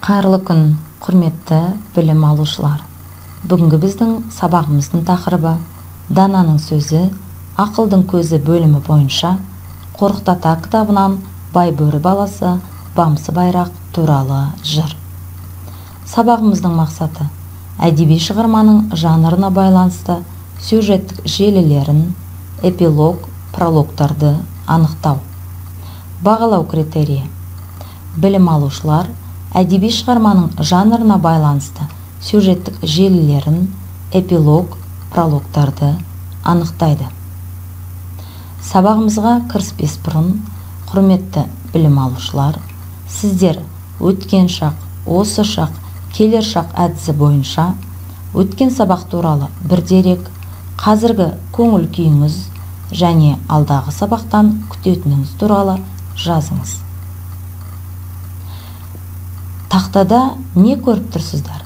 Қайырлы күн, құрметті білім алушылар. Бүгінгі біздің сабағымыздың тақырыбы Дананың сөзі, ақылдың көзі бөлімі бойынша Қорқыт ата кітабынан Байбөрі баласы Бамсы Байрақ туралы жыр. Сабағымыздың мақсаты әдеби шығарманың жанрына байланысты сюжеттік желілерін, эпилог, прологтарды анықтау. Бағалау критерийі. Білім алушылар әдеби шығарманың жанрына байланысты сюжеттік желілерін, эпилог, прологтарды анықтайды. Сабағымызға кіріспес бұрын, құрметті білім алушылар, сіздер өткен шақ, осы шақ, келер шақ әдісі бойынша өткен сабақ туралы бір дерек, қазіргі көңіл күйіңіз және алдағы сабақтан күтетініңіз туралы жазыңыз. Тақтада не көріп тұрсыздар?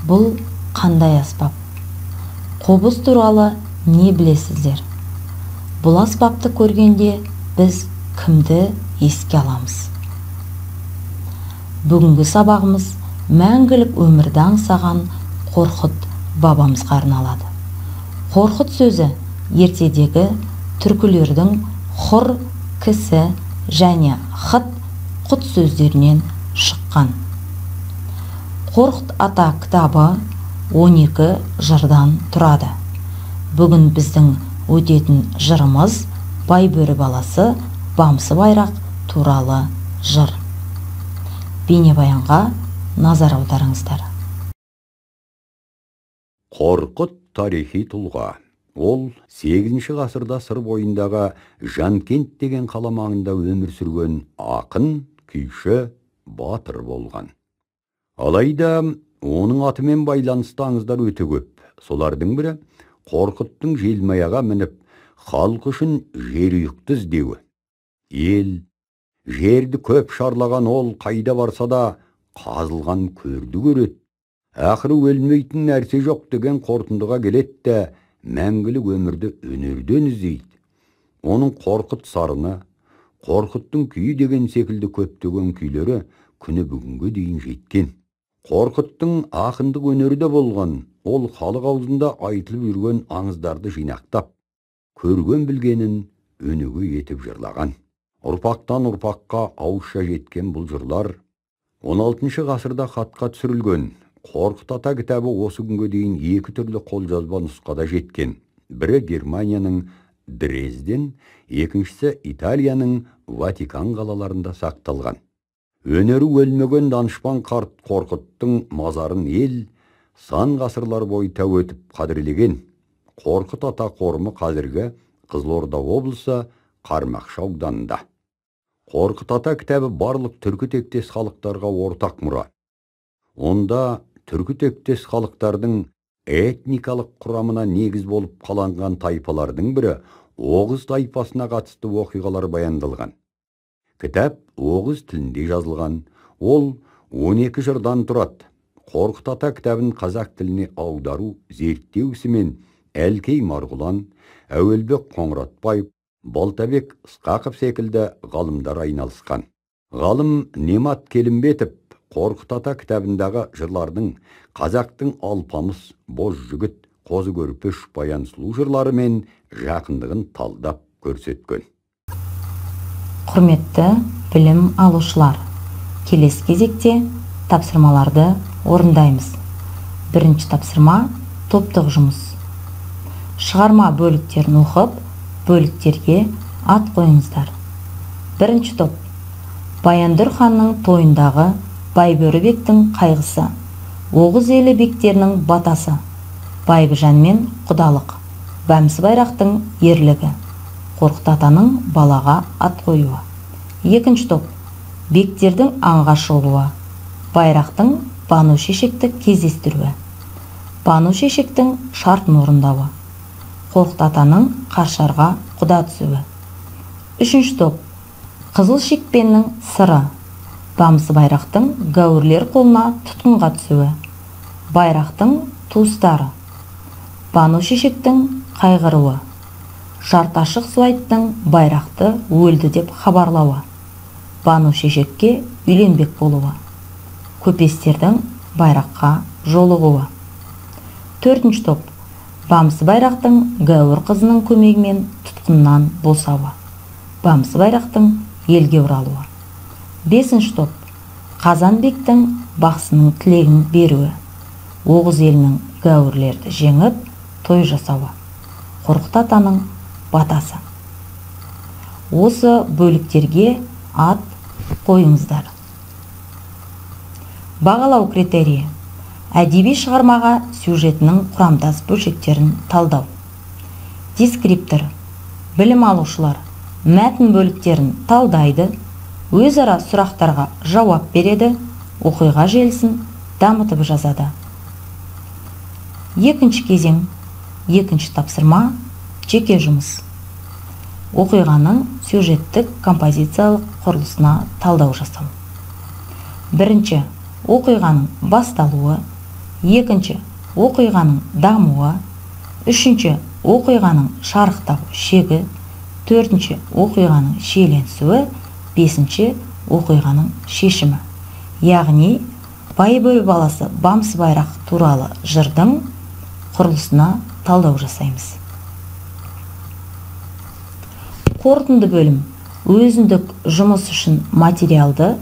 Бұл қандай аспап? Қобыз туралы не білесіздер? Бұл аспапты көргенде біз кімді еске аламыз? Бүгінгі сабағымыз мәңгілік өмірді аңсаған Қорқыт бабамызға арналады. Қорқыт сөзі ертедегі түркілердің құр, кісі және хыт, құт сөздерінен шыққан. Қорқыт ата кітабы 12 жырдан тұрады. Бүгін біздің өтетін жырымыз Байбөрі баласы Бамсы Байрақ туралы жыр. Бейнебаянға назар аударыңыздар. Қорқыт тарихи тұлға. Ол 8 ғасырда Сыр бойындағы Жанкент деген қала маңында өмір сүрген ақын, күйші, батыр болған. Алайда оның атымен байланысты аңыздар өте көп. Солардың бірі Қорқыттың желмаяға мініп, халық үшін жерұйықты іздеуі. Ел, жерді көп шарлаған ол қайда барса да қазылған көрді көреді. Ақыры өлмейтін нәрсе жоқ деген қорытындыға келеді де, мәңгілік өмірді өнерден іздейді. Оның Қорқыт сарыны, Қорқыттың күйі деген секілді көптеген күйлері күні бүгінге дейін жеткен. Қорқыттың ақындық өнері де болған, ол халық аузында айтылып жүрген аңыздарды жинақтап, көрген білгенін өнеге етіп жырлаған. Ұрпақтан ұрпаққа ауызша жеткен бұл жырлар 16 ғасырда хатқа түсірілген. Қорқыт ата кітабы осы күнге дейін екі түрлі қолжазба нұсқада жеткен. Бірі Германияның Дрезден, екіншісі Италияның Ватикан қалаларында сақталған. Өнері өлмеген данышпан қарт Қорқыттың мазарын ел сан ғасырлар бойы тәу етіп қадірлеген. Қорқыт ата қорымы қазіргі Қызылорда облысы Қармақшы ауданында. Қорқыт ата кітабы барлық түркі тектес халықтарға ортақ мұра. Онда түркі тектес халықтардың этникалық құрамына негіз болып қаланған тайпалардың бірі Оғыз тайпасына қатысты оқиғалар баяндалған. Кітап оғыз тілінде жазылған. Ол 12 жырдан тұрады. Қорқыт ата кітабын қазақ тіліне аудару зерттеу ісімен Әлкей Марғұлан, Әуелбек Қоңыратбаев, Балтабек Ысқақов секілді ғалымдар айналысқан. Ғалым Немат Келімбетов Қорқыт ата кітабындағы жырлардың қазақтың Алпамыс, Боз жігіт, Қозы Көрпеш, Баян сұлу жырларымен жақындығын талдап көрсеткен. Құрметті білім алушылар, келесі кезекте тапсырмаларды орындаймыз. Бірінші тапсырма топтық жұмыс. Шығарма бөліктерін оқып, бөліктерге ат қойыңыздар. Бірінші топ. Баяндыр ханның тойындағы Байбөрі бектің қайғысы, Оғыз елі бектерінің батасы, Байбіжанмен құдалық, Бәмсі Байрақтың ерлігі, Қорқыт атаның балаға ат қоюы. Екінші топ. Бектердің аңға шығуы, Байрақтың Бану Шешекті кездестіруі, Бану Шешектің шартын орындауы, Қорқыт атаның Қаршарға құда түсуі. Үшінші топ. Қызыл шекпеннің сыры, Бамсы Байрақтың гәуірлер қолына тұтқынға түсуі, Байрақтың туыстары, Бану Шешектің қайғыруы, Жарташық Суайттың Байрақты өлді деп хабарлауы, Бану Шешекке үйленбек болуы. Көпестердің байраққа жолығуы. Төртінші топ. Бамсы байрақтың Гәуір қызының көмегімен тұтқыннан босауы. Бамсы байрақтың елге оралуы. Бесінші топ. Қазанбектің бақсының тілегін беруі. Оғыз елінің гәуірлерді жеңіп, той жасауы. Қорқыт атаның батасы. Осы бөліктерге ат қойыңыздар. Бағалау критерийі. Әдеби шығармаға сюжетінің құрамдас бөлшектерін талдау. Дескриптор. Білім алушылар мәтін бөліктерін талдайды, өзара сұрақтарға жауап береді, оқиға желісін дамытып жазады. Екінші кезең, екінші тапсырма, жеке жұмыс. Оқиғаның сюжеттік композициялық құрылысына талдау жасау. Бірінші, оқиғаның басталуы. Екінші, оқиғаның дамуы. Үшінші, оқиғаның шарықтау шегі. Төртінші, оқиғаның шиеленісуі. Бесінші, оқиғаның шешімі. Яғни, Байбөрі баласы Бамсы байрақ туралы жырдың құрылысына талдау жасаймыз. Қорытынды бөлім. Өзіндік жұмыс үшін материалды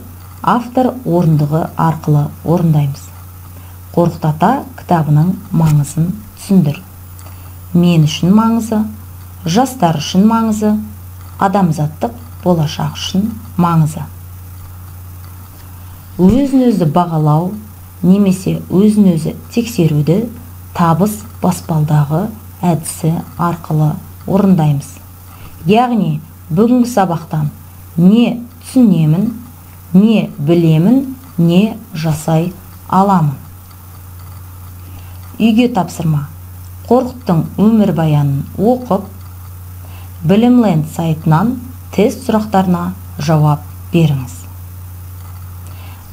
автор орындығы арқылы орындаймыз. Қорқыт ата кітабының маңызын түсіндір. Мен үшін маңызы, жастар үшін маңызы, адамзаттық болашақ үшін маңызы. Өзін-өзі бағалау немесе өзін-өзі тексеруді табыс баспалдағы әдісі арқылы орындаймыз. Яғни, бүгінгі сабақтан не түсінемін, не білемін, не жасай аламын. Үйге тапсырма. Қорқыттың өмірбаянын оқып, Білімленд сайтынан тест сұрақтарына жауап беріңіз.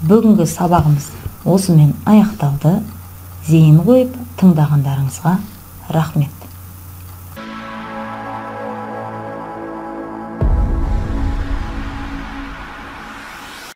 Бүгінгі сабағымыз осымен аяқталды. Зейін қойып тыңдағандарыңызға рахмет.